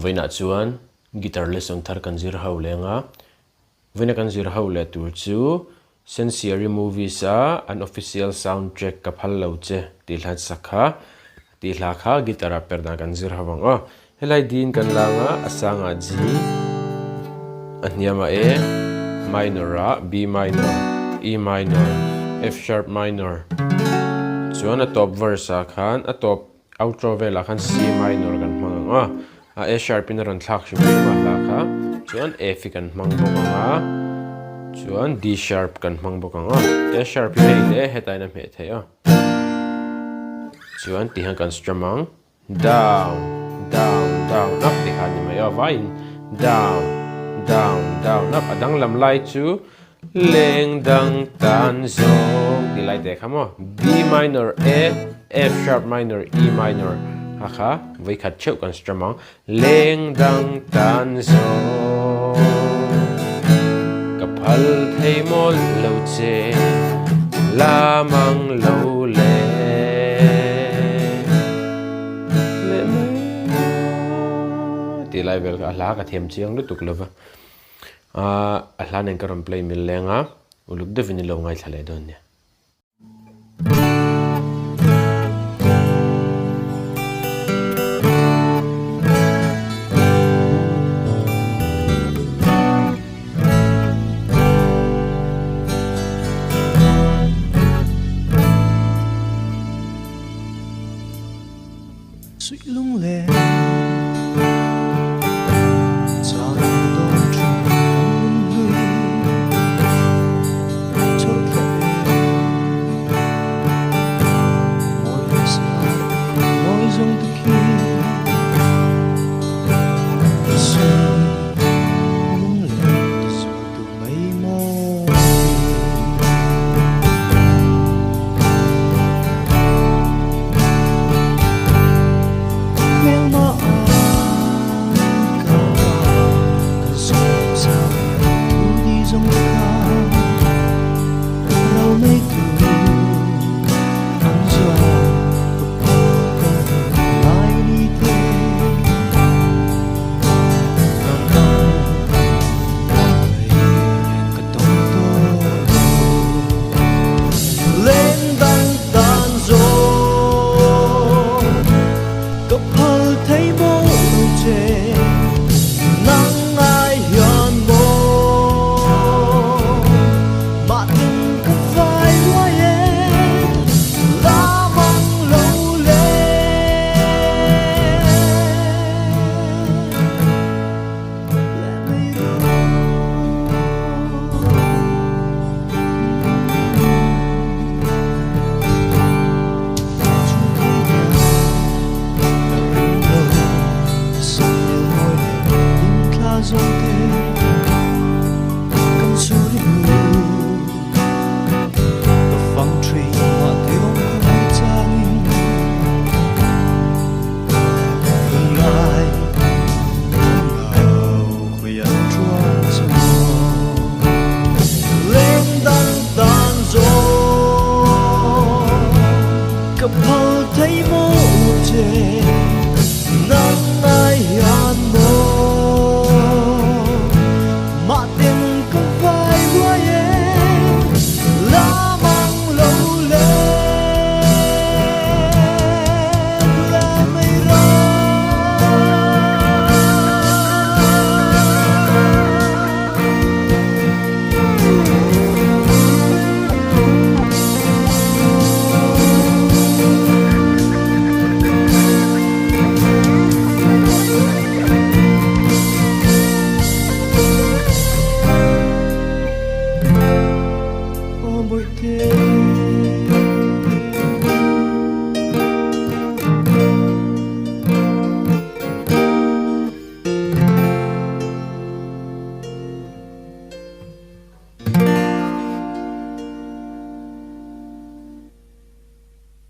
Vawiinah chuan guitar lesson thar kan zir ho leng a, vawiina kan zir ho leh tur chu Sensiari movies a an official sound track ka phal lo che tih hla sak kha tih hla kha guitar ah per dan kan zir ho ang aw. Helai din kan lang a, a sangah G, a hniamah A minor ah B minor, E minor, F sharp minor chuan a tawp verse ah khan a tawp outro velah khan C minor kan hmang ang a, a A sharp in a rawn thlak hrim hrim a hla kha chuan F hi kan hmang bawk ang a, chuan D sharp kan hmang bawk ang a, A sharp hi hei leh hetah in a hmeh theih a, chuan tihian kan strum ang. Down, down, down, up tih kha a ni mai a, vaiin down, down, down, up a danglam lai chu leng dang tan zawng tih lai te kha maw B minor A, F sharp minor, E minor a kha vawikhat theuh kan strum ang leng dang tan zawng ka phal thei mawlh lo che la mang lo le leh mai tih lai vel kha a hla ka thiam chiang lutuk lo va a hla nen ka rawn play mil leng a uluk deuhin i lo ngaithla leh dawn nia. Aw Bawihte.